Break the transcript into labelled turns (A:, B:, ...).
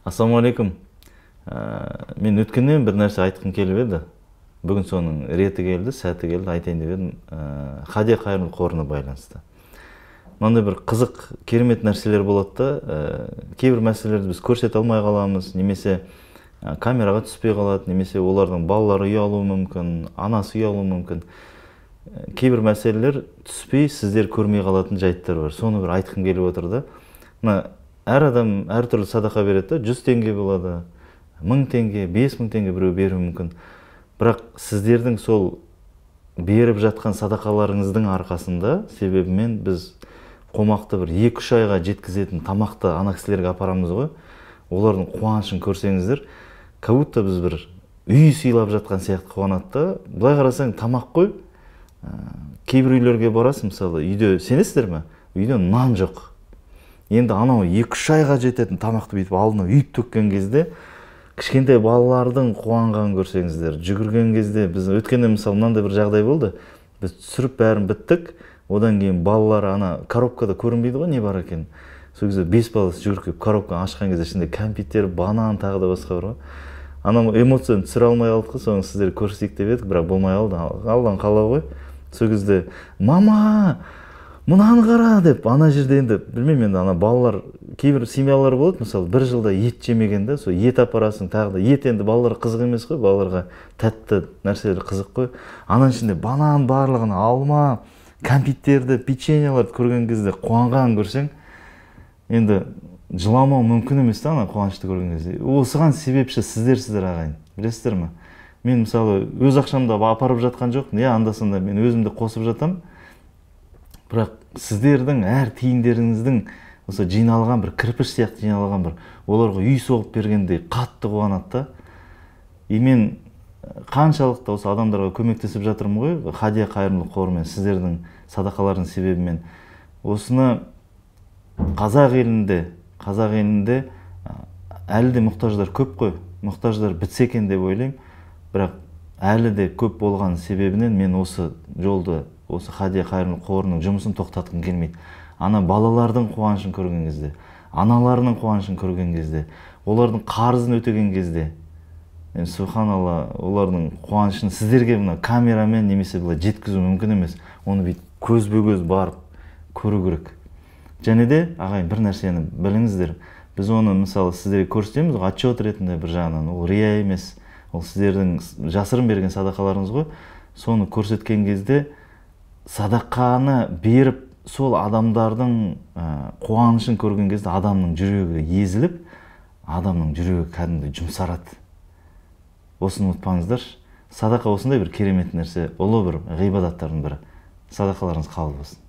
A: Ассалаумағалейкум. Мен өткеннен бір нәрсе айтқым келіп еді. Бүгін соның реті келді, сәті келді, айтайын деп едім. Хадия қайырымдылық қорына байланысты. Мынандай бір қызық, керемет нәрселер болады да, кейбір мәселелерді біз көрсете алмай қаламыз, немесе камераға түспей қалады, немесе олардың балалары ұялуы мүмкін, анасы ұялуы мүмкін. Кейбір мәселелер түспей, сіздер көрмей қалатын жайттар бар. Соны бір айтқым келіп отыр да. Мына әр адам әртүрлі садақа береді да, 100 теңге болады, 1000 теңге, 5000 теңге біреу беруі мүмкін. Бірақ сіздердің сол беріп жатқан садақаларыңыздың арқасында, себебімен біз қомақты бір 2-3 айға жеткізетін тамақты ана кісілерге апарамыз ғой. Олардың қуанышын көрсеңіздер, как будто біз бір үй сыйлап жатқан сияқты қуанады да. Былай қарасаң тамақ қой. Кейбір үйлерге барасың, мысалы, үйде сенесіздер ме? Үйде нан жоқ. Енді анау 2-3 айға жететін тамақты бүйтіп алдына үйіп төккен кезде кішкентай балалардың қуанғанын көрсеңіздер, жүгірген кезде біз өткенде мысалы мынандай бір жағдай болды. Біз түсіріп бәрін біттік. Одан кейін балалар ана коробкада көрінбейді ғой не бар екенін. Сол кезде 5 баласы жүгіріп келіп коробканы ашқан кезде ішінде кәмпиттер, банан тағы да басқа бар ғой. Ана эмоцияны түсіре алмай қалдық қой, соны сіздерге көрсетейік деп едік, бірақ болмай қалды. Алланың қалауы ғой. Сол кезде мама, мынаны қара деп ана жерде енді білмеймін енді ана балалар кейбір семьялар болады, мысалы бір жылда ет жемеген да, сол ет апарасың тағы да ет енді балаларға қызық емес қой, балаларға тәтті нәрселер қызық қой. Ананың ішінде банан барлығын, алма, кәмпиттерді, печеньелерді көрген кезде қуанғанын көрсең, енді жыламау мүмкін емес та ана қуанышты көрген кезде. Осыған себепші сіздерсіздер ағайын, білесіздер ме? Мен мысалы өз ақшамды апарып жатқан жоқпын, иә, анда-санда мен өзімді қосып жатам. Бірақ сіздердің әр тиындеріңіздің осы жиналған бір кірпіш сияқты жиналған бір оларға үй соғып бергендей қатты қуанады да. И мен қаншалықты осы адамдарға көмектесіп жатырмын ғой, Хадия қайырымдылық қорымен, сіздердің садақаларыңыз себебімен. Осыны қазақ елінде әлі де мұқтаждар көп қой, мұқтаждар бітсе екен деп ойлаймын. Бірақ әлі де көп болған себебінен мен осы жолды, осы Хадия қайырымдылық қорының жұмысын тоқтатқым келмейді. Ана балалардың қуанышын көрген кезде, аналарының қуанышын көрген кезде, олардың қарызын өтеген кезде, енді субханалла, олардың қуанышын сіздерге мына камерамен немесе былай жеткізу мүмкін емес. Оны бүйтіп көзбе-көз барып көру керек. Және де, ағайын, бір нәрсені біліңіздер. Біз оны мысалы сіздерге көрсетеміз, отчет ретінде бір жағынан, ол рия емес, ол сіздердің жасырын берген садақаларыңыз ғой. Соны көрсеткен кезде садақаны беріп, сол адамдардың қуанышын көрген кезде адамның жүрегі езіліп, адамның жүрегі кәдімгідей жұмсарады. Осыны ұмытпаңыздаршы. Садақа осындай бір керемет нәрсе, ұлы бір ғибадаттардың бірі. Садақаларыңыз қабыл болсын.